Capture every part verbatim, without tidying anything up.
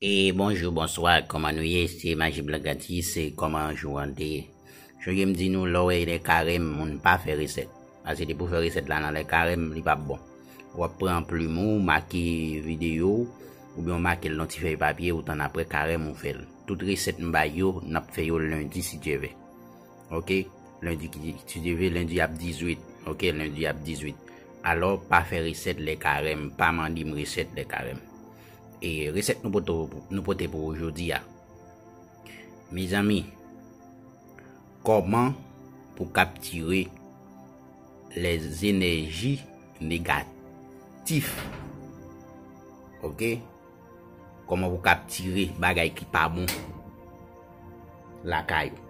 E bonjou, bonswa, kòman nou ye? Se Maji Blan Gratis, se kòman jou an te ye? Sonje m di nou, lè w wè lè karèm, moun pa fè resèt. Paske depi w fè resèt la nan lè karèm, li p ap bon. W ap pran plim ou, make videyo, oubyen w make l nan ti fèy papye, ou tann apre karèm ou fè l. Tout resèt m bay yo, n ap fè yo lendi si Dye vle. Ok? Lendi ki, si Dye vle, lendi ap dizuit. Ok, lendi ap dizuit. Alò, pa fè resèt lè karèm, pa mande m resèt lè karèm. E resèt nou pote, nou pote pou ou jodi a. Mezanmi, kòman pou kaptire lèzenèji negatif? Ok? Kòman pou kaptire bagay ki pa bon lakay ou?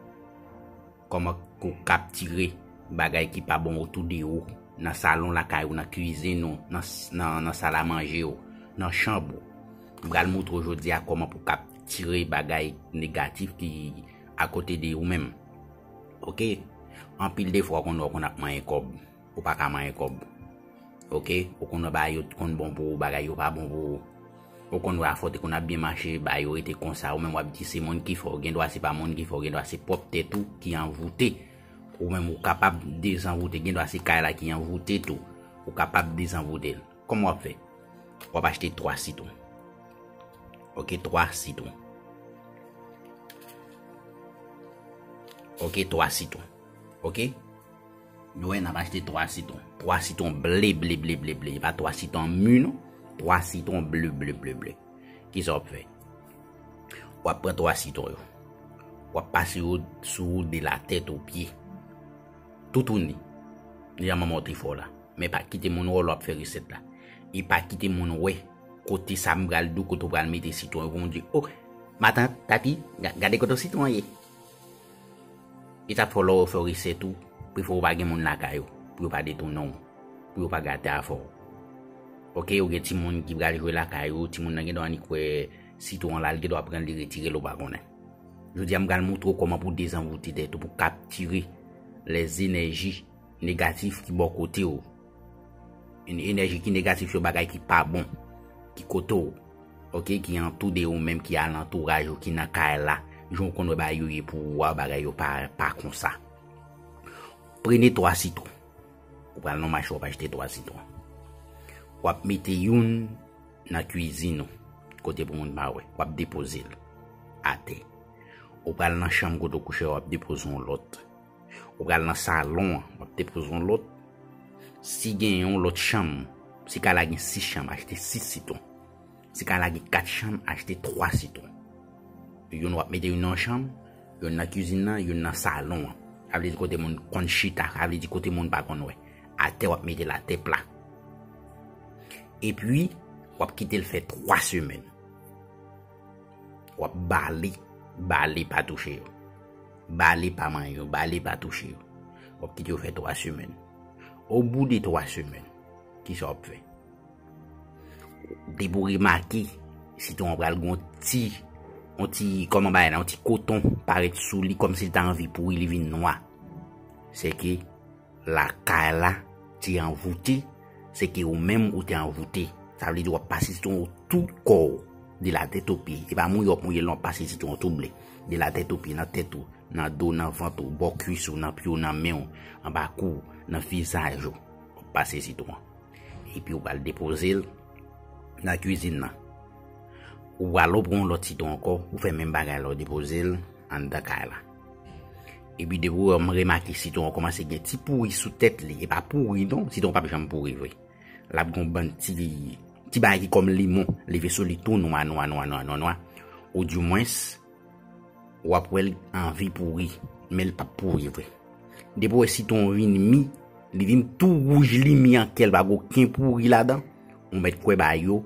Kòman pou kaptire bagay ki pa bon otou de ou, nan salon lakay ou, nan kwizin ou, nan, nan, nan sal a manje ou, nan chanb ou? M pral montre w jodi a kòman pou kaptire bagay negatif ki akote de ou menm. Ok? Anpil de fwa, ou konn wè ou konn ap manyen kòb. Ou pa ka manyen kòb. Ok? Ou konn wè bagay yo konn bon pou ou, bagay yo pa bon pou ou. Ou konn wè afè w te konn ap byen mache, bagay yo rete konsa, ou menm w ap di se moun ki fè w, gendwa se pa moun ki fè w, gendwa se pwòp tèt ou ki anvoute. Ou menm ou kapab dezanvoute, gendwa se kay la ki anvoute tou. Ou kapab dezanvoute l. Kòman w ap fè? W ap achte twa sitwon. Ok, twa sitwon. Ok, twa sitwon. Ok? Nou wè, n ap achte twa sitwon. Twa sitwon ble, ble, ble, ble, ble. E pa twa sitwon mi, non. Twa sitwon ble, ble, ble, ble. Kisa w ap fè? W ap pran twa sitwon yo. W ap pase yo sou ou de la tèt o pye. Toutouni. Jan manman w te fè w la. Men pa kite moun wè w lè w ap fè resèt la. E pa kite moun wè kote sa m pral di w, kote w pral mete sitwon yo, pou moun di, "O, matant, Tati, ga-, gade kote sitwon an ye." E sa k fè w lè w fè resèt ou, prefere w pa gen moun lakay ou, pou yo pa detounen w, pou yo pa gate afè w. Ok, ou gen timoun ki pral jwe lakay ou, timoun nan gendwa annik wè sitwon an la, li gendwa pran l, li retire l, ou pa konnen. Jodi a, m pral montre w kòman pou dezanvoute tèt ou, pou kaptire lèzenèji negatif ki bò kote w. En-, enèji ki negatif yo, bagay ki pa bon, ki kote w, ok, ki antou de ou menm, ki alantouraj ou, ki nan kay la. Jan w konn wè bagay yo ye pou ou a, bagay yo pa, pa konsa. Prene twa sitwon. Ou pral nan mache, w ap achte twa sitwon. W ap mete youn nan kwizin ou, kote pou moun pa wè. W ap depoze l atè. Ou pral nan chanm kote w kouche a, w ap depoze yon lòt. Ou pral nan salon an, w ap depoze yon lòt. Si gen yon lòt chanm, si kay la gen sis chanm, achte sis sitwon. Si kay la gen kat chanm, achte twa sitwon. Youn w ap mete youn nan yon chanm, youn nan kwizin nan, youn nan salon an. Sa vle di kote moun konn chita, sa vle di kote moun pa konn wè. Atè w ap mete l atè pla. Epi, w ap kite l fè twa semèn. W ap bale, bale pa touche yo. Bale pa manyen yo, bale pa touche yo. W ap kite yo fè twa semèn. Obou de twa semèn, kisa w ap fè? Depi w remake, sitwon an pral gen yon ti, yon ti, kòman bagay la, yon ti koton parèt sou li, kòmsi li ta anvi pouri, li vin nwa. Se ke lakay la te anvoute, se ke ou menm ou te anvoute. Sa vle di w ap pase sitwon an tou kò w, de la tèt o pye. E pa mouye w ap mouye l non, w ap pase sitwon an tou ble. De la tèt o pye, nan tèt ou, nan do, nan vant ou, bò kwis ou, nan pye w, nan men w, anba kou w, nan vizaj ou. W ap pase sitwon an. Epi w pral depoze l nan kwizin nan. Ou pral pran yon lòt sitwon ankò, ou fè menm bagay la, ou depoze l anndan kay la. Epi depi w remake sitwon an kòmanse gen ti pouri sou tèt li, e pa pouri non, sitwon p ap janm pouri vre. L ap gen yon bann ti, ti bagay ki kòm limon leve sou li tou nwa, nwa, nwa, nwa, nwa, nwa. Oudimwens, w ap wè l anvi pouri, men l p ap pouri vre. Depi w wè sitwon an vin mi, li vin tou wouj, li mi an kè, l pa gen okenn pouri ladan, ou mèt kwè bagay yo,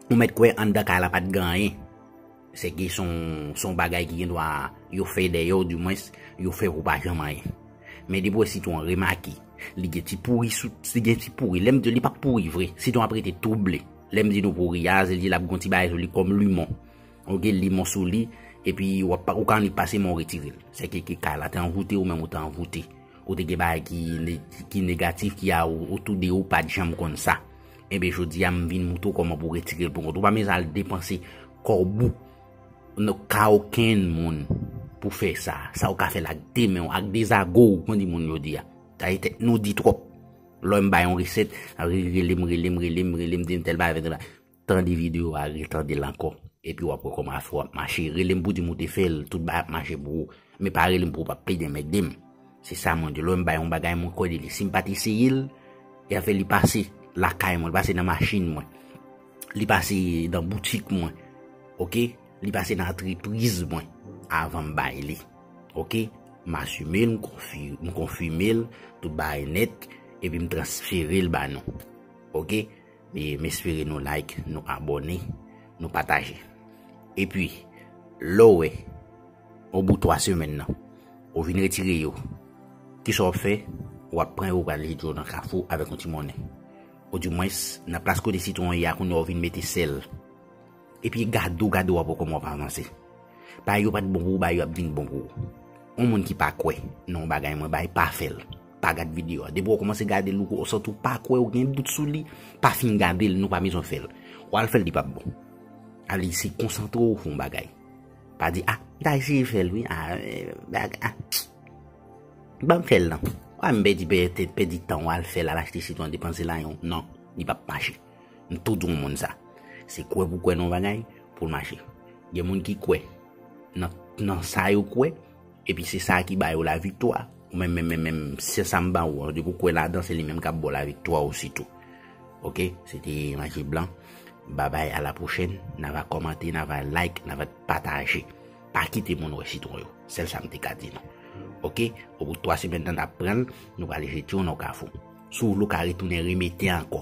ou mèt kwè anndan kay la pa t gen anyen. Se ke se yon, se yon bagay ki gendwa yo fè dèyè w, dimwens, yo fè pou pa janm anyen. Men depi w wè sitwon an, remake, li gen ti pouri sou, li gen ti pouri. Lè m di w li p ap pouri vre, sitwon an ap rete tou ble. Lè m di nou pouri a, se di l ap gen yon ti bagay sou li kòm limon. Ou gen limon sou li, epi w ap, ou ka annik pase men w retire l. Se ke, ke kay la te anvoute, ou menm ou te anvoute. Ou te gen bagay ki ne-, ki negatif, ki a, otou de ou, pa t janm konn sa. Enben, jodi a, m vin montre w kòman pou w retire l pou kont ou. Ou pa bezwen al depanse kòb ou. Ka okenn moun pou fè sa. Sa ou ka fè l ak de men w, ak de zago w, kon di moun yo di a. Taye tèt nou di twòp. Lè m bay yon resèt, rele m, rele m, rele m, rele m, di m tèl bagay, tèl bagay. Tande videyo a, retande l ankò. Epi w ap wè kòman afè w ap mache. Rele m pou di m ou te fè l, tout bagay ap mache pou ou. Men pa rele m pou w p ap plede anmède m. Se sa mwen di. Lè m bay yon bagay, mwen kwè de li. Si m pa t eseye l, e afè li pase lakay mwen, li pase nan machin mwen, li pase nan boutik mwen, oke? Li pase nan antrepriz mwen avan m bay li, oke? M asime l, m konfi-, m konfime l, tout bagay nèt, epi m transfere l ba nou, oke? E m espere nou like, nou abòne, nou pataje. Epi, lè w wè, obout twa semèn nan, ou vin retire yo, kisa w ap fè? W ap pran yo, w pral jete yo nan kafou avèk yon ti monnen. Odimwens, nan plas kote sitwon an ye a, kounye a w vin mete sèl. Epi gade w, gade w, w ap wè kòman w ap avanse. Bagay yo pa t bon pou ou, bagay yo ap vin bon pou ou. Yon moun ki pa kwè nan yon bagay mwen bay, pa fè l. Pa gad videyo a. Depi w kòmanse gade l, ou santi w pa kwè, ou gen dout sou li, pa fin gade l, nou pa bezwen fè l. W al fè l, li p ap bon. Ale se konsantre w fè yon bagay. Pa di, "Ah, m ta eseye fè l, wi. Ah, eh, bagay, ah. Ban m fè l, non. Wa m pèdi, pè-, pèdi tan, w al fè l, al achte sitwon, depanse lajan." Non, li p ap mache. M tou di yon moun sa. Se kwè pou kwè nan yon bagay, pou l mache. Gen moun ki kwè nan, nan sa yo kwè, epi se sa ki ba yo laviktwa. Ou menm, menm, menm, menm, se sa m ba ou an, depi w kwè ladan, se li menm k ap ba w laviktwa osi tou. Oke? Se te Maji Blan. Babay, a la pwochèn. N a va kòmante, n a va like, n a va pataje. Pa kite moun wè sitwon yo. Sèl sa m te ka di nou. Oke? Obout twa semèn nan n ap pran l, nou prale jete yo nan kafou. Si w vle w ka retounen remete ankò.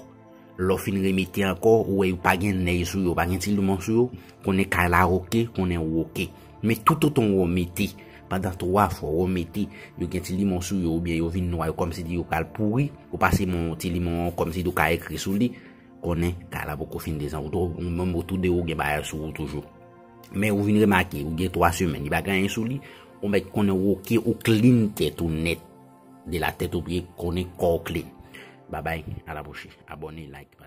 Lè w fin remete ankò, ou wè yo pa gen nèy sou yo, pa gen ti limon sou yo, konnen kay la oke, konnen ou oke. Men toutotan w remete, pandan twa fwa w remete, yo gen ti limon sou yo oubyen yo vin nwa, yo kòmsi di yo pral pouri, ou pase men w ti limon an kòmsi di w ka ekri sou li, konnen kay la poko fin de zan. Ou tou, ou menm ou tou de ou gen bagay sou ou toujou. Men ou vin remake, ou gen twa semèn, li pa gen anyen sou li, ou mèt konnen ou oke, ou clean tèt ou nèt. De la tèt o pye, konnen kò w clean. Babay, a la pwochèn. Abòne, like.